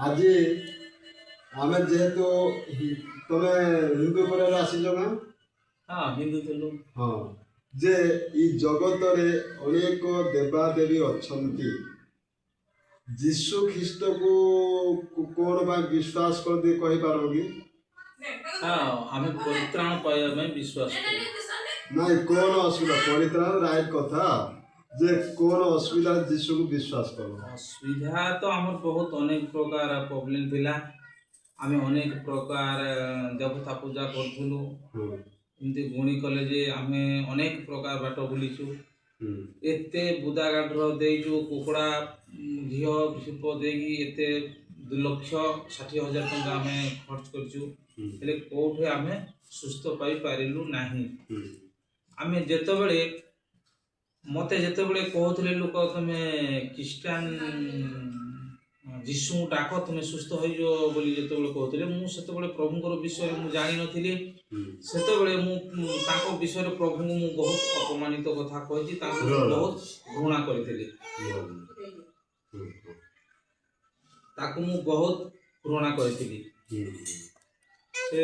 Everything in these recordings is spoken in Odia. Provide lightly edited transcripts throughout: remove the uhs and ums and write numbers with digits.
ଆଜି ଆମେ ଯେହେତୁ ତମେ ହିନ୍ଦୁ ପରିବାର ଆସିଛ ନା? ହଁ, ହିନ୍ଦୁ ଥିଲୁ। ହଁ, ଯେ ଏଇ ଜଗତରେ ଅନେକ ଦେବାଦେବୀ ଅଛନ୍ତି, ଯୀଶୁ ଖ୍ରୀଷ୍ଟକୁ କଣ ପାଇଁ ବିଶ୍ୱାସ କରନ୍ତି, କହିପାରିବ କି? ହଁ, ଆମେ ପରିତ୍ରାଣ ପାଇବା ପାଇଁ ବିଶ୍ୱାସ କରୁ। ନାଇଁ, କଣ ଅସୁବିଧା? ପରିତ୍ରାଣ ରାଇଟ କଥା ଯେ, କଣ ଅସୁବିଧା ଯୀଶୁକୁ ବିଶ୍ୱାସ କର? ଅସୁବିଧା ତ ଆମର ବହୁତ ଅନେକ ପ୍ରକାର ପ୍ରୋବ୍ଲେମ୍ ଥିଲା। ଆମେ ଅନେକ ପ୍ରକାର ଦେବତା ପୂଜା କରୁଥିଲୁ। ଏମିତି ଗୁଣି କଲେ ଯେ ଆମେ ଅନେକ ପ୍ରକାର ବାଟ ବୁଲିଛୁ। ଏତେ ବୁଦା ଗାଣ୍ଠର ଦେଇଛୁ, କୁକୁଡ଼ା ଘିଅ ଧୂପ ଦେଇକି ଏତେ 2,60,000 ଟଙ୍କା ଆମେ ଖର୍ଚ୍ଚ କରିଛୁ। ହେଲେ କୋଉଠି ଆମେ ସୁସ୍ଥ ପାଇପାରିଲୁ ନାହିଁ। ଆମେ ଯେତେବେଳେ, ମୋତେ ଯେତେବେଳେ କହୁଥିଲେ ଲୋକ, ତମେ ଖ୍ରୀଷ୍ଟିଆନ ଯୀଶୁଙ୍କୁ ଡାକ, ତୁମେ ସୁସ୍ଥ ହେଇଯିବ ବୋଲି ଯେତେବେଳେ କହୁଥିଲେ, ମୁଁ ସେତେବେଳେ ପ୍ରଭୁଙ୍କର ବିଷୟରେ ମୁଁ ଜାଣିନଥିଲି। ସେତେବେଳେ ମୁଁ ତାଙ୍କ ବିଷୟରେ, ପ୍ରଭୁଙ୍କୁ ମୁଁ ବହୁତ ଅପମାନିତ କଥା କହିଛି, ତାଙ୍କୁ ମୁଁ ବହୁତ ଘୃଣା କରିଥିଲି। ତାକୁ ମୁଁ ବହୁତ ଘୃଣା କରିଥିଲି। ସେ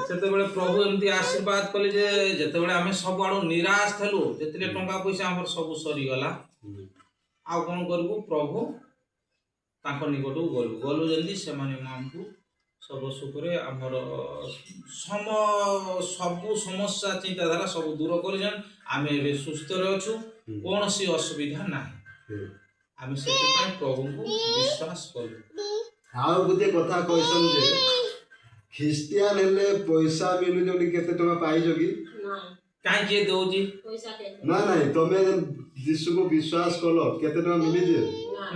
ସେତେବେଳେ ପ୍ରଭୁ ଏମିତି ଆଶୀର୍ବାଦ କଲେ ଯେ ଯେତେବେଳେ ଆମେ ସବୁଆଡ଼ୁ ନିରାଶ ଥିଲୁ, ଯେତେବେଳେ ଟଙ୍କା ପଇସା ଆମର ସବୁ ସରିଗଲା, ଆଉ କ'ଣ କରିବୁ, ପ୍ରଭୁ ତାଙ୍କ ନିକଟକୁ ଗଲୁ। ଗଲୁ ଯେମିତି ସେମାନେ ଆମକୁ ସବୁ ସୁଖରେ ଆମର ସବୁ ସମସ୍ୟା, ଚିନ୍ତାଧାରା ସବୁ ଦୂର କରିଛନ୍। ଆମେ ଏବେ ସୁସ୍ଥରେ ଅଛୁ, କୌଣସି ଅସୁବିଧା ନାହିଁ। ଆମେ ସେଥିପାଇଁ ପ୍ରଭୁଙ୍କୁ ବିଶ୍ୱାସ କଲୁ। ଆଉ ଗୋଟେ କଥା କହିଛନ୍ତି ଯେ ଖ୍ରୀଷ୍ଟିଆନ ହେଲେ ପଇସା ମିଳୁଛି ବୋଲି, କେତେ ଟଙ୍କା ପାଇଛ କି? କାହିଁ, କିଏ ଦଉଛି? ନା ନାଇଁ, ତମେ ଯୀଶୁକୁ ବିଶ୍ୱାସ କଲ, କେତେ ଟଙ୍କା ମିଳିଛି?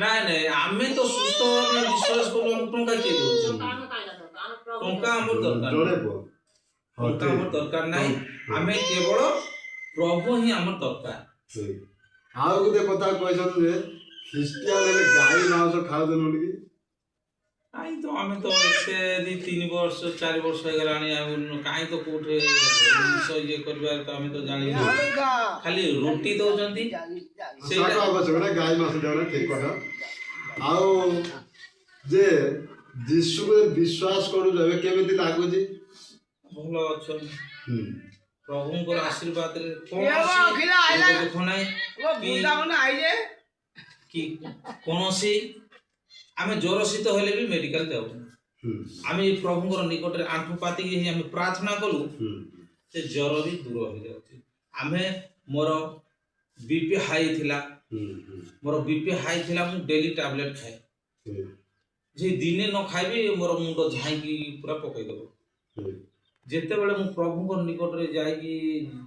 ନାଇଁ ନାଇଁ, ଆମେ ତ ସୁସ୍ଥ ହେବା ପାଇଁ ବିଶ୍ୱାସ କଲୁ। ଆମକୁ ଟଙ୍କା କିଏ ଦଉଛି? ଟଙ୍କା ଆମର ଦରକାର ଜଣେ ନାହିଁ। ପୁଅ। ହଁ, ଟଙ୍କା ଆମର ଦରକାର ନାହିଁ। ଆମେ କେବଳ ପ୍ରଭୁ ହିଁ ଆମର ଦରକାର। ଠିକ। ଆଉ ଗୋଟେ କଥା କହିଛନ୍ତି ଯେ ଖ୍ରୀଷ୍ଟିଆନ ହେଲେ ଗାଈ ମାଂସ ଖାଉଛନ୍ତି ବୋଲିକି। କାହିଁ ତ, ଆମେ ତ ଏତେ 2-3 ବର୍ଷ, 4 ବର୍ଷ ହେଇଗଲାଣି, ଆଉ କାହିଁ ତ କୋଉଠି ଜିନିଷ ଇଏ କରିବାର ତ ଆମେ ତ ଜାଣିନୁ। ଖାଲି ରୁଟି ଦଉଛନ୍ତି ସେଇଟା। ଶାକ ଆବଶ୍ୟକ ନା, ଗାଈ ମାଂସ ଦେବ, ଠିକ କଥା। ଆଉ ଯେ ଯୀଶୁକୁ ବିଶ୍ୱାସ କରୁଛ, ଏବେ କେମିତି ଲାଗୁଛି? ଭଲ ଅଛନ୍ତି। ପ୍ରଭୁଙ୍କର ଆଶୀର୍ବାଦରେ କୌଣସି ରୋଗ ଦୁଃଖ ନାହିଁ କି କୌଣସି ଆମେ ଜ୍ୱର ଶୀତ ହେଲେ ବି ମେଡିକାଲ ଯାଉନୁ। ଆମେ ଏଇ ପ୍ରଭୁଙ୍କର ନିକଟରେ ଆଣ୍ଠୁ ପାତିକି ହିଁ ଆମେ ପ୍ରାର୍ଥନା କଲୁ, ସେ ଜ୍ୱର ବି ଦୂର ହେଇଯାଉଛି। ଆମେ ମୋର ବିପି ହାଇ ଥିଲା। ହୁଁ ହୁଁ ମୋର ବିପି ହାଇ ଥିଲା, ମୁଁ ଡେଲି ଟାବଲେଟ୍ ଖାଏ। ଯେ ଦିନେ ନ ଖାଇବି, ମୋର ମୁଣ୍ଡ ଝାଇକି ପୁରା ପକେଇଦେବ। ଯେତେବେଳେ ମୁଁ ପ୍ରଭୁଙ୍କ ନିକଟରେ ଯାଇକି,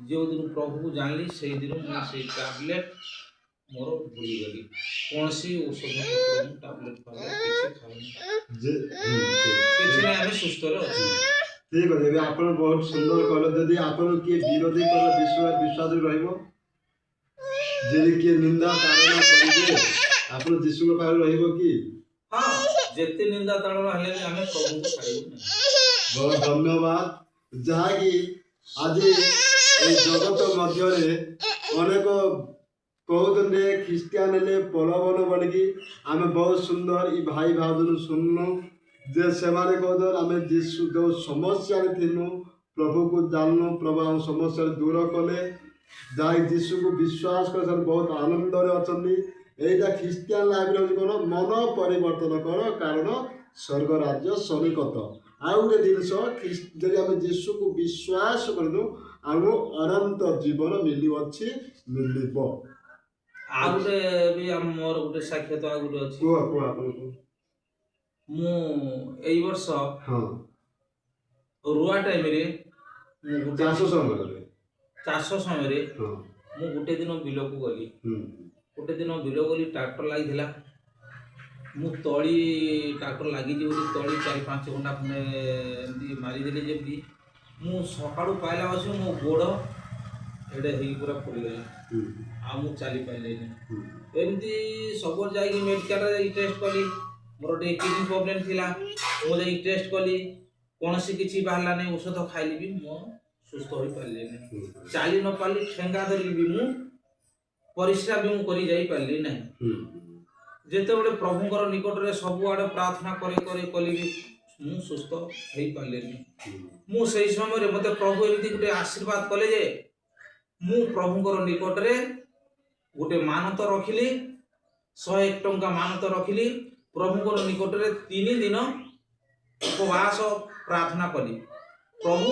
ଯେଉଁଦିନ ପ୍ରଭୁକୁ ଜାଣିଲି, ସେଇଦିନ ମୁଁ ସେଇ ଟାବଲେଟ୍ ମୋର ଭୁଲିଗଲି। କୌଣସି ଔଷଧ ପତ୍ର ମୁଁ ଟାବଲେଟ୍ ଫାବଲେଟ୍ କିଛି ଖାଉନି। ଯେ ଠିକ। କିଛି ନାହିଁ, ଆମେ ସୁସ୍ଥରେ ଅଛୁ। ଠିକ ଅଛି। ଏବେ ଆପଣ ବହୁତ ସୁନ୍ଦର କହିଲେ। ଯଦି ଆପଣ କିଏ ବିରୋଧୀ କଲେ, ବିଶ୍ୱାସରେ ରହିବ? ଯଦି କିଏ ନିନ୍ଦା ତାଡ଼ନା କରିବେ, ଆପଣ ଯୀଶୁଙ୍କ ପାଖରେ ରହିବ କି? ହଁ, ଯେତେ ନିନ୍ଦା ତାଡ଼ନା ହେଲେ ବି ଆମେ ପ୍ରଭୁଙ୍କୁ ଛାଡ଼ିବୁ ନାହିଁ। ବହୁତ ଧନ୍ୟବାଦ। ଯାହାକି ଆଜି ଏଇ ଜଗତ ମଧ୍ୟରେ ଅନେକ କହୁଛନ୍ତି ଖ୍ରୀଷ୍ଟିଆନ ହେଲେ ପ୍ରଲୋଭନ ବୋଲିକି। ଆମେ ବହୁତ ସୁନ୍ଦର ଏଇ ଭାଇ ଭାଉଜରୁ ଶୁଣିଲୁ ଯେ ସେମାନେ କହୁଛନ୍ତି, ଆମେ ଯୀଶୁ ଯେଉଁ ସମସ୍ୟାରେ ଥିଲୁ, ପ୍ରଭୁକୁ ଜାଣିଲୁ, ପ୍ରଭୁ ଆମ ସମସ୍ୟାରେ ଦୂର କଲେ। ଯାହା ଯୀଶୁକୁ ବିଶ୍ୱାସ କରି ସେମାନେ ବହୁତ ଆନନ୍ଦରେ ଅଛନ୍ତି। ଏଇଟା ଖ୍ରୀଷ୍ଟିଆନ ଲାଇଫରେ ହେଉଛି କ'ଣ? ମନ ପରିବର୍ତ୍ତନ କର, କାରଣ ସ୍ୱର୍ଗ ରାଜ୍ୟ ସନ୍ନିକଟ। ଆଉ ଗୋଟେ ଜିନିଷ, ଯଦି ଆମେ ଯୀଶୁକୁ ବିଶ୍ୱାସ କରିଲୁ, ଆମକୁ ଅନନ୍ତ ଜୀବନ ମିଳିଅଛି, ମିଳିବ। ଆଉ ଗୋଟେ ବି ଆମ ମୋର ଗୋଟେ ସାକ୍ଷାତ ଆଉ ଗୋଟେ ଅଛି। କୁହ, କୁହ, ଆପଣ କୁହ। ମୁଁ ଏଇ ବର୍ଷ ରୁଆ ଟାଇମରେ ମୁଁ ଗୋଟେ ଚାଷ ସମୟରେ। ଚାଷ ସମୟରେ ମୁଁ ଗୋଟେ ଦିନ ବିଲକୁ ଗଲି। ଗୋଟେ ଦିନ ବିଲ ଗଲି, ଟ୍ରାକ୍ଟର ଲାଗିଥିଲା। ମୁଁ ତଳି, ଟ୍ରାକ୍ଟର ଲାଗିଛି ବୋଲି ତଳି 4-5 ଘଣ୍ଟା ଖଣ୍ଡେ ଏମିତି ମାରିଦେଲି। ଯେମିତି ମୁଁ ସକାଳୁ ପାଇଲା ବସି ମୋ ଗୋଡ଼ ଏଡ଼େ ହେଇକି ପୁରା ଫୁଲିଗଲା। ଆଉ ମୁଁ ଚାଲି ପାରିଲିନି। ଏମିତି ସବୁବେଳେ ଯାଇକି ମେଡ଼ିକାଲରେ ଯାଇକି ଟେଷ୍ଟ କଲି। ମୋର ଟିକେ କିଡ଼ନୀ ପ୍ରୋବ୍ଲେମ୍ ଥିଲା। ମୁଁ ଯାଇକି ଟେଷ୍ଟ କଲି, କୌଣସି କିଛି ବାହାରିଲାନି। ଔଷଧ ଖାଇଲି ବି ମୁଁ ସୁସ୍ଥ ହୋଇପାରିଲିନି। ଚାଲି ନ ପାରିଲି, ଠେଙ୍ଗା ଧରିକି ବି ମୁଁ ପରିସ୍ରା ବି ମୁଁ କରି ଯାଇପାରିଲି ନାହିଁ। ଯେତେବେଳେ ପ୍ରଭୁଙ୍କର ନିକଟରେ ସବୁଆଡ଼େ ପ୍ରାର୍ଥନା କରି କରି କଲି ବି ମୁଁ ସୁସ୍ଥ ହେଇପାରିଲିନି। ମୁଁ ସେଇ ସମୟରେ ମୋତେ ପ୍ରଭୁ ଏମିତି ଗୋଟେ ଆଶୀର୍ବାଦ କଲେ ଯେ ମୁଁ ପ୍ରଭୁଙ୍କର ନିକଟରେ ଗୋଟେ ମାନତ ରଖିଲି, 101 ଟଙ୍କା ମାନତ ରଖିଲି। ପ୍ରଭୁଙ୍କର ନିକଟରେ 3 ଦିନ ଉପବାସ ପ୍ରାର୍ଥନା କଲି। ପ୍ରଭୁ,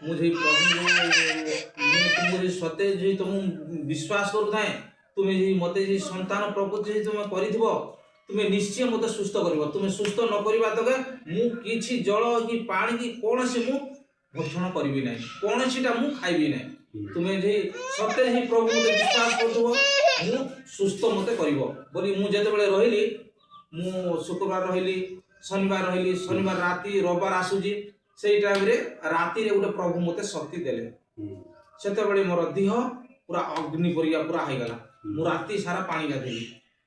ମୁଁ ସେଇ ପ୍ରଭୁଙ୍କୁ, ମୁଁ ତୁମକୁ ଯଦି ସତେ ଯଦି ତୁମକୁ ବିଶ୍ୱାସ କରୁଥାଏ, ତୁମେ ଯଦି ମୋତେ ଯଦି ସନ୍ତାନ ପ୍ରକୃତି ଯଦି ତୁମେ କରିଥିବ, ତୁମେ ନିଶ୍ଚୟ ମୋତେ ସୁସ୍ଥ କରିବ। ତୁମେ ସୁସ୍ଥ ନ କରିବା ତକେ ମୁଁ କିଛି ଜଳ କି ପାଣି କି କୌଣସି ମୁଁ ଭକ୍ଷଣ କରିବି ନାହିଁ, କୌଣସିଟା ମୁଁ ଖାଇବି ନାହିଁ। ତୁମେ ଯଦି ସତେ ହିଁ ପ୍ରଭୁ ମୋତେ ବିଶ୍ୱାସ କରୁଥିବ, ମୁଁ ସୁସ୍ଥ ମୋତେ କରିବ ବୋଲି ମୁଁ ଯେତେବେଳେ ରହିଲି, ମୁଁ ଶୁକ୍ରବାର ରହିଲି, ଶନିବାର ରହିଲି, ଶନିବାର ରାତି ରବିବାର ଆସୁଛି, ସେଇ ଟାଇମ୍ରେ ରାତିରେ ଗୋଟେ ପ୍ରଭୁ ମୋତେ ଶକ୍ତି ଦେଲେ। ସେତେବେଳେ ମୋର ଦେହ ପୁରା ଅଗ୍ନି ପରିକା ପୁରା ହେଇଗଲା। ମୁଁ ରାତି ସାରା ପାଣି ଗାଧେଇଲି।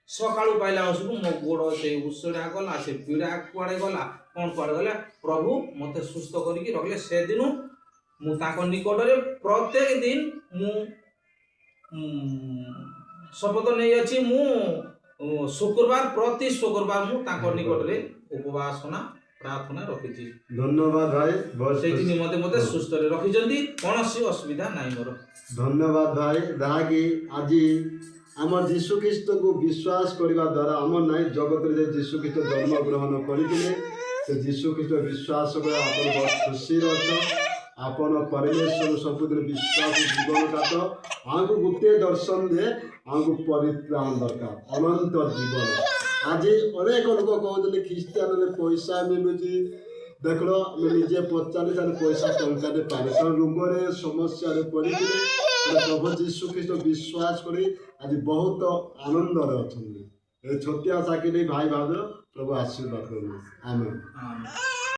ସକାଳୁ ପାଇଲା ବସକୁ ମୋ ଗୋଡ଼ ସେ ଉଷଡ଼ା ଗଲା, ସେ ପୀଡ଼ା କୁଆଡ଼େ ଗଲା, କ'ଣ କୁଆଡ଼େ ଗଲା। ପ୍ରଭୁ ମୋତେ ସୁସ୍ଥ କରିକି ରଖିଲେ। ସେଦିନୁ ମୁଁ ତାଙ୍କ ନିକଟରେ ପ୍ରତ୍ୟେକ ଦିନ ମୁଁ ଶପଥ ନେଇଅଛି, ମୁଁ ଶୁକ୍ରବାର, ପ୍ରତି ଶୁକ୍ରବାର ମୁଁ ତାଙ୍କ ନିକଟରେ ଉପବାସନା ପ୍ରାର୍ଥନା ରଖିଛି। ଧନ୍ୟବାଦ ଭାଇ, ବହୁତ ସେଇଥି ଖୁସି। ନିମନ୍ତେ ମୋତେ ସୁସ୍ଥରେ ରଖିଛନ୍ତି, କୌଣସି ଅସୁବିଧା ନାହିଁ ମୋର। ଧନ୍ୟବାଦ ଭାଇ। ଯାହାକି ଆଜି ଆମ ଯୀଶୁ ଖ୍ରୀଷ୍ଟକୁ ବିଶ୍ୱାସ କରିବା ଦ୍ୱାରା ଆମ ନାହିଁ ଜଗତରେ ଯେ ଯୀଶୁ ଖ୍ରୀଷ୍ଟ ଜନ୍ମଗ୍ରହଣ କରିଥିଲେ, ସେ ଯୀଶୁ ଖ୍ରୀଷ୍ଟ ବିଶ୍ୱାସ କରି ଆପଣ ବହୁତ ଖୁସିରେ ଅଛ। ଆପଣ ପରମେଶ୍ୱର ସବୁଦିନ ବିଶ୍ୱାସ ଜୀବନ କାଟ। ଆମକୁ ଗୋଟିଏ ଦର୍ଶନ ଦିଏ, ଆମକୁ ପରିତ୍ରାଣ ଦରକାର, ଅନନ୍ତ ଜୀବନ। ଆଜି ଅନେକ ଲୋକ କହୁଛନ୍ତି ଖ୍ରୀଷ୍ଟିଆନରେ ପଇସା ମିଳୁଛି। ଦେଖିଲ, ଆମେ ନିଜେ ପଚାରି ସାରି ପଇସା ଟଙ୍କାଟେ ପାଇଲେ, ସେମାନେ ରୋଗରେ ସମସ୍ୟାରେ ପଡ଼ିଥିଲେ, ହେଲେ ପ୍ରଭୁ ଯୀଶୁ ଖ୍ରୀଷ୍ଟ ବିଶ୍ୱାସ କରି ଆଜି ବହୁତ ଆନନ୍ଦରେ ଅଛନ୍ତି। ଏ ଛୋଟିଆ ଚାକିରି ଭାଇ ଭାଉଜ, ପ୍ରଭୁ ଆଶୀର୍ବାଦ କରନ୍ତୁ। ଆମେନ୍। ଆମେନ୍।